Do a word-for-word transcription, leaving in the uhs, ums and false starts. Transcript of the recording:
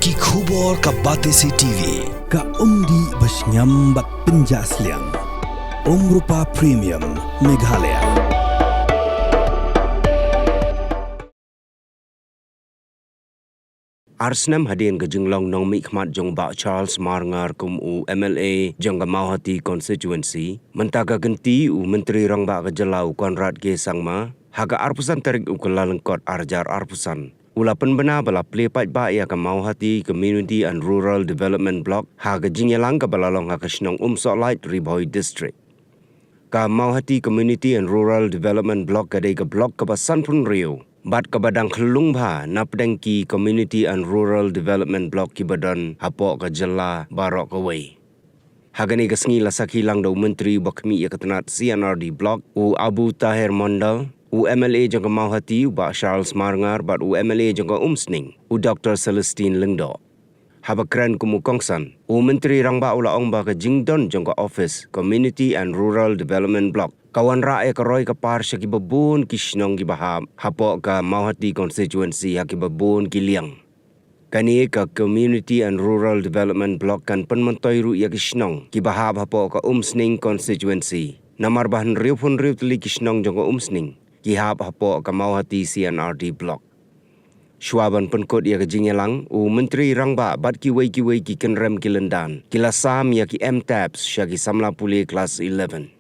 Ki khubor ka Batesi T V, ka umdih ba shngiam bad pynjah sliang. Umrupa Premium, Meghalaya. Ar snem hadien ka jinglong nongmihkhmat jong Bah Charles Marngar kum u M L A jong ka Mawhati Constituency, mynta ka kynti u Myntri Rangbah ka jylla u Conrad K Sangma, ha ka arphew san tarik u Kyllalyngkot arhajar arphew san, u la pynbna ba la plie paidbah ïa ka Mawhati Community and Rural Development Block ha ka jingïalang kaba la long ha ka shnong Umsohlait, Ri Bhoi District. Ka Mawhati Community and Rural Development Block ka dei ka block kaba sanphew hynriew bad kaba dang khyllung bha napdeng ki Community and Rural Development Block kiba don hapoh ka jylla baroh kawei. Ha kane ka sngi la sakhi lang da u Myntri ba khmih ïa ka tnat C and R D Block, u Abu Taher Mondal, u M L A jong ka Mawhati u Bah Charles Marngar bad u M L A jong ka Umsning, u Doktor Celestine Lyngdoh. Haba kren kum u kongsan, u Myntri Rangbah u la ong ba ka jingdon jong ka office Community and Rural Development Block ka wanrah ïa ka roi ka par sha kiba bun ki shnong kiba hap hapoh ka Mawhati Constituency ha kiba bun ki liang. Kane ka Community and Rural Development Block kan pynmyntoi ruh ïa ki shnong kiba hap hapoh ka Umsning Constituency, namar ba hynriewphew hynriew tylli ki shnong jong ka Umsning ki hap hapoh ka Mawhati C and R D Block. Shuwa ban pynkut ïa ka jingïalang, u Myntri Rangbah bad kiwei kiwei ki kynrem ki lyndan ki la sam ïa ki M-TAPS sha ki samla pule klas eleven.